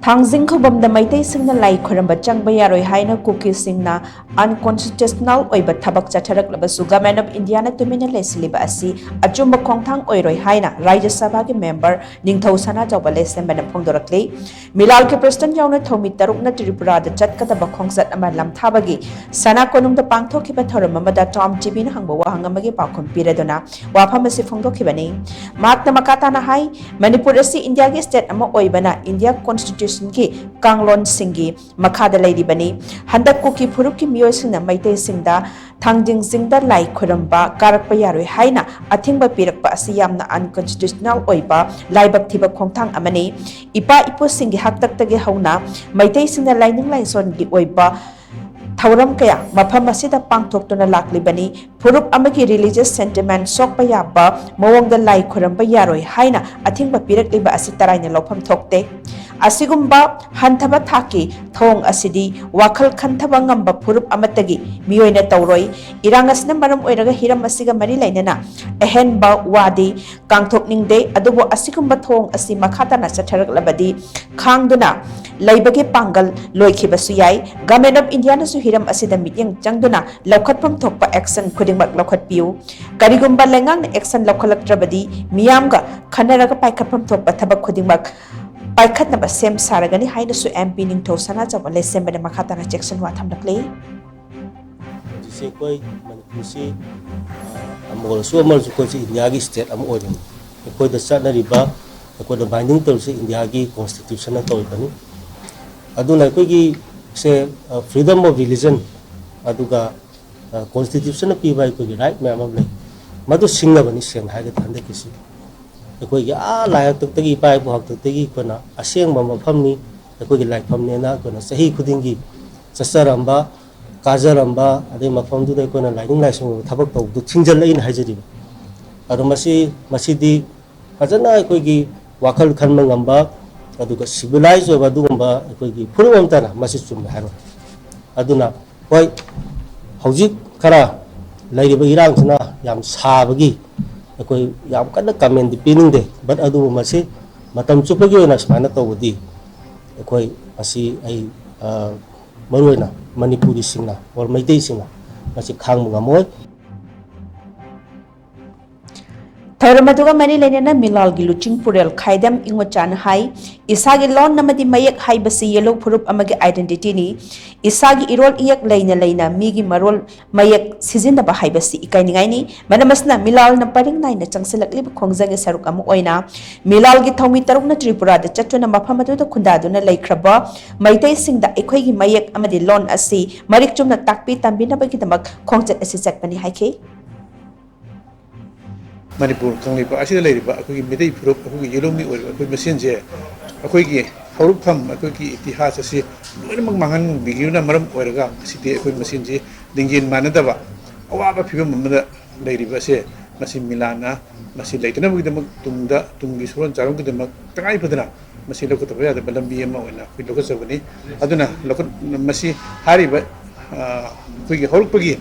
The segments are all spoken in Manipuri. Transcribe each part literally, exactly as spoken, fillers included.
ꯊꯥꯡꯖꯤꯡ ꯈꯨꯕꯝꯗ ꯃꯩꯇꯩꯁꯤꯡꯅ ꯂꯥꯏ ꯈꯣꯏꯔꯝꯕ ꯆꯪꯕ ꯌꯥꯔꯣꯏ ꯍꯥꯏꯅ ꯀꯨꯀꯤꯁꯤꯡꯅ unconstitutional ꯑꯣꯏꯕ ꯊꯕꯛ ꯆꯠꯊꯔꯛꯂꯕꯁꯨ Government of Indiaꯅ ꯇꯨꯃꯤꯟꯅ ꯂꯩꯁꯤꯜꯂꯤꯕ ꯑꯁꯤ ꯑꯆꯨꯝꯕ ꯈꯣꯡꯊꯥꯡ ꯑꯣꯏꯔꯣꯏ ꯍꯥꯏꯅ ꯔꯥꯖ꯭ꯌ ꯁꯚꯥꯒꯤ member ꯅꯤꯡꯊꯧ ꯁꯅꯥꯖꯥꯎꯕ ꯂꯩꯁꯦꯝꯕꯅ ꯐꯣꯡꯗꯣꯔꯛꯂꯤ꯫ ꯃꯤꯂꯥꯜꯒꯤ president ꯌꯥꯎꯅ ꯊꯧꯃꯤ ꯇꯔꯨꯛꯅ ꯇ꯭ꯔꯤꯄꯨꯔꯥꯗ ꯆꯠꯀꯗꯕ ꯈꯣꯡꯆꯠ ꯑꯃ ꯂꯝꯊꯥꯕꯒꯤ ꯁꯅꯥ ꯀꯣꯅꯨꯡꯗ ꯄꯥꯡꯊꯣꯛꯈꯤꯕ ꯊꯧꯔꯝ ꯑꯃꯗ Tom TVꯅ ꯍꯪꯕ ꯋꯥꯍꯪ ꯑꯃꯒꯤ ꯄꯥꯎꯈꯨꯝ ꯄꯤꯔꯗꯨꯅ ꯋꯥꯐꯝ ꯑꯁꯤ ꯐꯣꯡꯗꯣꯛꯈꯤꯕꯅꯤ꯫ ꯃꯍꯥꯛꯅ ꯃꯈꯥ ꯇꯥꯅ ꯍꯥꯏ, ꯃꯅꯤꯄꯨꯔ ꯑꯁꯤ ꯏꯟꯗꯤꯌꯥꯒꯤ state ꯑꯃ ꯑꯣꯏꯕꯅ ꯏꯟꯗꯤꯌꯥ constitutionꯒꯤ ꯀꯥꯡꯂꯣꯟꯁꯤꯡꯒꯤ ꯃꯈꯥꯗ ꯂꯩꯔꯤꯕꯅꯤ꯫ ꯍꯟꯗꯛ ꯀꯨꯀꯤ ꯐꯨꯔꯨꯞꯀꯤ ꯃꯤꯑꯣꯏꯁꯤꯡꯅ ꯃꯩꯇꯩꯁꯤꯡꯗ ꯊꯥꯡꯖꯤꯡ ꯆꯤꯡꯗ ꯂꯥꯏ ꯈꯨꯔꯨꯝꯕ ꯀꯥꯔꯛꯄ ꯌꯥꯔꯣꯏ ꯍꯥꯏꯅ ꯑꯊꯤꯡꯕ ꯄꯤꯔꯛꯄ ꯑꯁꯤ ꯌꯥꯝꯅ unconstitutional ꯑꯣꯏꯕ ꯂꯥꯏꯕꯛ ꯊꯤꯕ ꯈꯣꯡꯊꯥꯡ ꯑꯃꯅꯤ꯫ ꯏꯄꯥ ꯏꯄꯨꯁꯤꯡꯒꯤ ꯍꯥꯛꯇꯛꯇꯒꯤ ꯍꯧꯅ ꯃꯩꯇꯩꯁꯤꯡꯅ ꯂꯥꯏꯅꯤꯡ ꯂꯥꯏꯁꯣꯟꯒꯤ ꯑꯣꯏꯕ ꯊꯧꯔꯝ ꯀꯌꯥ ꯃꯐꯝ ꯑꯁꯤꯗ ꯄꯥꯡꯊꯣꯛꯇꯨꯅ ꯂꯥꯛꯂꯤꯕꯅꯤ꯫ ꯐꯨꯔꯨꯞ ꯑꯃꯒꯤ religious sentiment ꯁꯣꯛꯄ ꯌꯥꯕ ꯃꯑꯣꯡꯗ ꯂꯥꯏ ꯈꯨꯔꯨꯝꯕ ꯌꯥꯔꯣꯏ ꯍꯥꯏꯅ ꯑꯊꯤꯡꯕ ꯄꯤꯔꯛꯂꯤꯕ ꯑꯁꯤ ꯇꯔꯥꯏꯅ ꯂꯧꯐꯝ ꯊꯣꯛꯇꯦ꯫ ꯑꯁꯤꯒꯨꯝꯕ ꯍꯟꯊꯕ ꯊꯥꯛꯀꯤ ꯊꯧꯑꯣꯡ ꯑꯁꯤꯗꯤ ꯋꯥꯈꯜ ꯈꯟꯊꯕ ꯉꯝꯕ ꯐꯨꯔꯨꯞ ꯑꯃꯠꯇꯒꯤ ꯃꯤꯑꯣꯏꯅ ꯇꯧꯔꯣꯏ꯫ ꯏꯔꯥꯡ ꯑꯁꯤꯅ ꯃꯔꯝ ꯑꯣꯏꯔꯒ ꯍꯤꯔꯝ ꯑꯁꯤꯒ ꯃꯔꯤ ꯂꯩꯅꯅ ꯑꯍꯦꯟꯕ ꯋꯥꯗꯤ ꯀꯥꯡꯊꯣꯛꯅꯤꯡꯗꯦ, ꯑꯗꯨꯕꯨ ꯑꯁꯤꯒꯨꯝꯕ ꯊꯧꯑꯣꯡ ꯑꯁꯤ ꯃꯈꯥ ꯇꯥꯅ ꯆꯠꯊꯔꯛꯂꯕꯗꯤ ꯈꯥꯡꯗꯨꯅ ꯂꯩꯕꯒꯤ ꯄꯥꯡꯒꯜ ꯂꯣꯏꯈꯤꯕꯁꯨ ꯌꯥꯏ꯫ Government of Indiaꯅꯁꯨ ꯍꯤꯔꯝ ꯑꯁꯤꯗ ꯃꯤꯠꯌꯦꯡ ꯆꯪꯗꯨꯅ ꯂꯧꯈꯠꯐꯝ ꯊꯣꯛꯄ action ꯈꯨꯗꯤꯡꯃꯛ ꯂꯧꯈꯠꯄꯤꯌꯨ꯫ ꯀꯔꯤꯒꯨꯝꯕ ꯂꯩꯉꯥꯛꯅ action ꯂꯧꯈꯠꯂꯛꯇ꯭ꯔꯕꯗꯤ ꯃꯤꯌꯥꯝꯒ ꯈꯟꯅꯔꯒ ꯄꯥꯏꯈꯠꯐꯝ ꯊꯣꯛꯄ ꯊꯕꯛ ꯈꯨꯗꯤꯡꯃꯛ ꯄꯥꯏꯈꯠꯅꯕ ꯁꯦꯝ ꯁꯥꯔꯒꯅꯤ ꯍꯥꯏꯅꯁꯨ MP ꯅꯤꯡꯊꯧ ꯁꯅꯥꯖꯥꯎꯕ ꯂꯩꯁꯦꯝꯕꯅ ꯃꯈꯥ ꯇꯥꯅ ꯆꯦꯛꯁꯤꯟ ꯋꯥ ꯊꯝꯂꯛꯂꯤ꯫ ꯍꯧꯖꯤꯛꯁꯦ ꯑꯩꯈꯣꯏ ꯃꯅꯤꯄꯨꯔꯁꯤ, ꯑ, ꯑꯃ ꯑꯣꯏꯔꯁꯨ ꯑꯃ ꯑꯣꯏꯔꯁꯨ ꯑꯩꯈꯣꯏꯁꯤ ꯏꯟꯗꯤꯌꯥꯒꯤ state ꯑꯃ ꯑꯣꯏꯔꯦ꯫ ꯑꯩꯈꯣꯏꯗ ꯆꯠꯅꯔꯤꯕ, ꯑꯩꯈꯣꯏꯗ binding ꯇꯧꯔꯤꯁꯦ ꯏꯟꯗꯤꯌꯥꯒꯤ constitutionꯅ ꯇꯧꯔꯤꯕꯅꯤ꯫ ꯑꯗꯨꯅ ꯑꯩꯈꯣꯏꯒꯤ ꯁꯦ, ꯑ, freedom of religion, ꯑꯗꯨꯒ, ꯑ, constitutionꯅ ꯄꯤꯕ ꯑꯩꯈꯣꯏꯒꯤ right ꯃꯌꯥꯝ ꯑꯃ ꯂꯩ꯫ ꯃꯗꯨ ꯁꯤꯡꯅꯕꯅꯤ, ꯁꯦꯡꯅ ꯍꯥꯏꯔꯒꯗꯤ ꯍꯟꯗꯛꯀꯤꯁꯤ꯫ ꯑꯩꯈꯣꯏꯒꯤ ꯑꯥ ꯂꯥꯏ ꯍꯥꯛꯇꯛꯇꯒꯤ, ꯏꯄꯥ ꯏꯄꯨ ꯍꯥꯛꯇꯛꯇꯒꯤ ꯑꯩꯈꯣꯏꯅ ꯑꯁꯦꯡꯕ ꯃꯐꯝꯅꯤ, ꯑꯩꯈꯣꯏꯒꯤ ꯂꯥꯏꯐꯝꯅꯦꯅ ꯑꯩꯈꯣꯏꯅ ꯆꯍꯤ ꯈꯨꯗꯤꯡꯒꯤ ꯆꯠꯆꯔꯝꯕ, ꯀꯥꯖꯔꯝꯕ, ꯑꯗꯩ ꯃꯐꯝꯗꯨꯗ ꯑꯩꯈꯣꯏꯅ ꯂꯥꯏꯅꯤꯡ ꯂꯥꯏꯁꯣꯟꯒꯤ ꯊꯕꯛ ꯇꯧꯕꯗꯨ ꯊꯤꯡꯖꯤꯜꯂꯛꯏꯅ ꯍꯥꯏꯖꯔꯤꯕ꯫ ꯑꯗꯣ ꯃꯁꯤ, ꯃꯁꯤꯗꯤ ꯐꯖꯅ ꯑꯩꯈꯣꯏꯒꯤ ꯋꯥꯈꯜ ꯈꯟꯕ ꯉꯝꯕ, ꯑꯗꯨꯒ civilized ꯑꯣꯏꯕ ꯑꯗꯨꯒꯨꯝꯕ ꯑꯩꯈꯣꯏꯒꯤ ꯐꯨꯔꯨꯞ ꯑꯃꯠꯇꯅ ꯃꯁꯤ ꯆꯨꯝꯃꯦ ꯍꯥꯏꯔꯣꯏ꯫ ꯑꯗꯨꯅ ꯍꯣꯏ, ꯍꯧꯖꯤꯛ ꯈꯔ ꯂꯩꯔꯤꯕ ꯏꯔꯥꯡꯁꯤꯅ ꯌꯥꯝ ꯁꯥꯕꯒꯤ ꯑꯩꯈꯣꯏ ꯌꯥꯝ ꯀꯟꯅ commentꯗꯤ ꯄꯤꯅꯤꯡꯗꯦ, but ꯑꯗꯨꯕꯨ ꯃꯁꯤ ꯃꯇꯝ ꯆꯨꯞꯄꯒꯤ ꯑꯣꯏꯅ ꯁꯨꯃꯥꯏꯅ ꯇꯧꯕꯗꯤ ꯑꯩꯈꯣꯏ ꯃꯁꯤ ꯑꯩ, ꯑ, ꯃꯔꯨꯑꯣꯏꯅ ꯃꯅꯤꯄꯨꯔꯤꯁꯤꯡꯅ ꯑꯣꯔ ꯃꯩꯇꯩꯁꯤꯡꯅ ꯃꯁꯤ ꯈꯥꯡꯕ ꯉꯝꯃꯣꯏ꯫ ꯊꯧꯔꯝ ꯑꯗꯨꯒ ꯃꯔꯤ ꯂꯩꯅꯅ ꯃꯤꯂꯥꯜꯒꯤ ꯂꯨꯆꯤꯡ ꯄꯨꯔꯦꯜ ꯈꯥꯏꯗꯝ ꯏꯉꯣꯆꯥꯅ ꯍꯥꯏ, ꯏꯁꯥꯒꯤ ꯂꯣꯟ ꯑꯃꯗꯤ ꯃꯌꯦꯛ ꯍꯥꯏꯕꯁꯤ ꯌꯦꯜꯍꯧ ꯐꯨꯔꯨꯞ ꯑꯃꯒꯤ identityꯅꯤ꯫ ꯏꯁꯥꯒꯤ ꯏꯔꯣꯜ ꯏꯌꯦꯛ ꯂꯩꯅ ꯂꯩꯅ ꯃꯤꯒꯤ ꯃꯔꯣꯜ ꯃꯌꯦꯛ ꯁꯤꯖꯤꯟꯅꯕ ꯍꯥꯏꯕꯁꯤ ꯏꯀꯥꯏꯅꯤꯡꯉꯥꯏꯅꯤ꯫ ꯃꯔꯝ ꯑꯁꯤꯅ ꯃꯤꯂꯥꯜꯅ ꯄꯔꯤꯡ ꯅꯥꯏꯅ ꯆꯪꯁꯤꯜꯂꯛꯂꯤꯕ ꯈꯣꯡꯖꯪꯒꯤ ꯁꯔꯨꯛ ꯑꯃ ꯑꯣꯏꯅ ꯃꯤꯂꯥꯜꯒꯤ ꯊꯧꯃꯤ ꯇꯔꯨꯛꯅ ꯇ꯭ꯔꯤꯄꯨꯔꯥꯗ ꯆꯠꯇꯨꯅ ꯃꯐꯝ ꯑꯗꯨꯗ ꯈꯨꯟꯗꯥꯗꯨꯅ ꯂꯩꯈ꯭ꯔꯕ ꯃꯩꯇꯩꯁꯤꯡꯗ ꯑꯩꯈꯣꯏꯒꯤ ꯃꯌꯦꯛ ꯑꯃꯗꯤ ꯂꯣꯟ ꯑꯁꯤ ꯃꯔꯤꯛ ꯆꯨꯝꯅ ꯇꯥꯛꯄꯤ ꯇꯝꯕꯤꯅꯕꯒꯤꯗꯃꯛ ꯈꯣꯡꯆꯠ ꯑꯁꯤ ꯆꯠꯄꯅꯤ ꯍꯥꯏꯈꯤ꯫ ꯃꯅꯤꯄꯨꯔ ꯀꯪꯂꯩꯄꯥꯛ ꯑꯁꯤꯗ ꯂꯩꯔꯤꯕ ꯑꯩꯈꯣꯏꯒꯤ ꯃꯤꯇꯩ ꯐꯨꯔꯨꯞ, ꯑꯩꯈꯣꯏꯒꯤ ꯌꯦꯜꯍꯧꯃꯤ ꯑꯣꯏꯔꯤꯕ ꯑꯩꯈꯣꯏ ꯃꯁꯦꯟꯁꯦ ꯑꯩꯈꯣꯏꯒꯤ ꯍꯧꯔꯛꯐꯝ, ꯑꯩꯈꯣꯏꯒꯤ ꯏꯇꯤꯍꯥꯁ ꯑꯁꯤ ꯂꯣꯏꯅꯃꯛ ꯃꯥꯡꯍꯟꯕꯤꯈꯤꯕꯅ ꯃꯔꯝ ꯑꯣꯏꯔꯒ ꯉꯁꯤꯗꯤ ꯑꯩꯈꯣꯏ ꯃꯁꯦꯟꯁꯤ ꯂꯤꯡꯖꯦꯜ ꯃꯥꯟꯅꯗꯕ ꯑꯋꯥꯕ ꯐꯤꯕꯝ ꯑꯃꯗ ꯂꯩꯔꯤꯕ ꯑꯁꯦ ꯃꯁꯤ ꯃꯤꯂꯥꯟꯅ ꯃꯁꯤ ꯂꯩꯇꯅꯕꯒꯤꯗꯃꯛ ꯇꯨꯡꯗ, ꯇꯨꯡꯒꯤ ꯁꯨꯔꯣꯟ ꯆꯥꯔꯣꯟꯒꯤꯗꯃꯛ ꯇꯉꯥꯏ ꯐꯗꯅ ꯃꯁꯤ ꯂꯧꯈꯠꯇꯕ ꯌꯥꯗꯕ ꯂꯝꯕꯤ ꯑꯃ ꯑꯣꯏꯅ ꯑꯩꯈꯣꯏ ꯂꯧꯈꯠꯆꯕꯅꯤ꯫ ꯑꯗꯨꯅ ꯂꯧꯈꯠ-, ꯃꯁꯤ ꯍꯥꯏꯔꯤꯕ, ꯑ, ꯑꯩꯈꯣꯏꯒꯤ ꯍꯧꯔꯛꯄꯒꯤ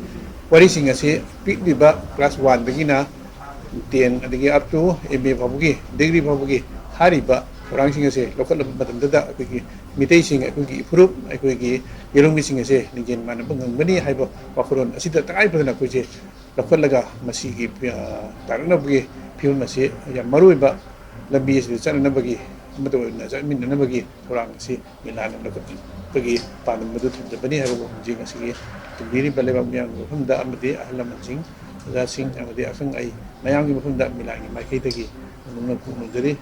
ꯋꯥꯔꯤꯁꯤꯡ ꯑꯁꯤ ꯄꯤꯛꯂꯤꯕ class oneꯗꯒꯤꯅ ten ꯑꯗꯒꯤ up to M A ꯐꯥꯎꯕꯒꯤ, degree ꯐꯥꯎꯕꯒꯤ ꯍꯥꯏꯔꯤꯕ ꯊꯧꯔꯥꯡꯁꯤꯡ ꯑꯁꯦ ꯂꯧꯈꯠꯂꯕ ꯃꯇꯝꯗꯗ ꯑꯩꯈꯣꯏꯒꯤ ꯃꯤꯇꯩꯁꯤꯡ, ꯑꯩꯈꯣꯏꯒꯤ ꯏꯐꯨꯔꯨꯞ, ꯑꯩꯈꯣꯏꯒꯤ ꯌꯦꯜꯍꯧꯃꯤꯁꯤꯡ ꯑꯁꯦ ꯂꯤꯡꯖꯦꯜ ꯃꯥꯟꯅꯕ ꯉꯝꯒꯅꯤ ꯍꯥꯏꯕ ꯋꯥꯈꯜꯂꯣꯟ ꯑꯁꯤꯗ ꯇꯉꯥꯏ ꯐꯗꯅ ꯑꯩꯈꯣꯏꯁꯦ ꯂꯧꯈꯠꯂꯒ ꯃꯁꯤꯒꯤ, ꯑ, ꯇꯥꯔꯛꯅꯕꯒꯤ ꯐꯤꯕꯝ ꯑꯁꯤ ꯌꯥꯝ ꯃꯔꯨꯑꯣꯏꯕ ꯂꯝꯕꯤ ꯑꯁꯤꯗ ꯆꯠꯅꯅꯕꯒꯤ, ꯑꯃꯠꯇ ꯑꯣꯏꯅ ꯆꯠꯃꯤꯟꯅꯅꯕꯒꯤ ꯊꯧꯔꯥꯡ ꯑꯁꯤ ꯃꯤꯂꯥꯟꯅ ꯂꯧꯈꯠꯄꯒꯤ ꯄꯥꯟꯗꯝ ꯑꯗꯨ ꯊꯝꯖꯕꯅꯤ ꯍꯥꯏꯕꯕꯨ ꯍꯧꯖꯤꯛ ꯉꯁꯤꯒꯤ ꯇꯨꯡꯕꯤꯔꯤꯕ ꯂꯩꯕꯥꯛ ꯃꯤꯌꯥꯝꯒꯤ ꯃꯐꯝꯗ ꯑꯃꯗꯤ ꯑꯍꯜ ꯂꯃꯟꯁꯤꯡ, ꯑꯣꯖꯥꯁꯤꯡ ꯑꯃꯗꯤ ꯑꯈꯪ ꯑꯍꯩ ꯃꯌꯥꯝꯒꯤ ꯃꯐꯝꯗ ꯃꯤꯂꯥꯟꯒꯤ ꯃꯥꯏꯀꯩꯗꯒꯤ ꯅꯣꯡꯅ ꯈꯨꯔꯨꯝꯖꯔꯤ꯫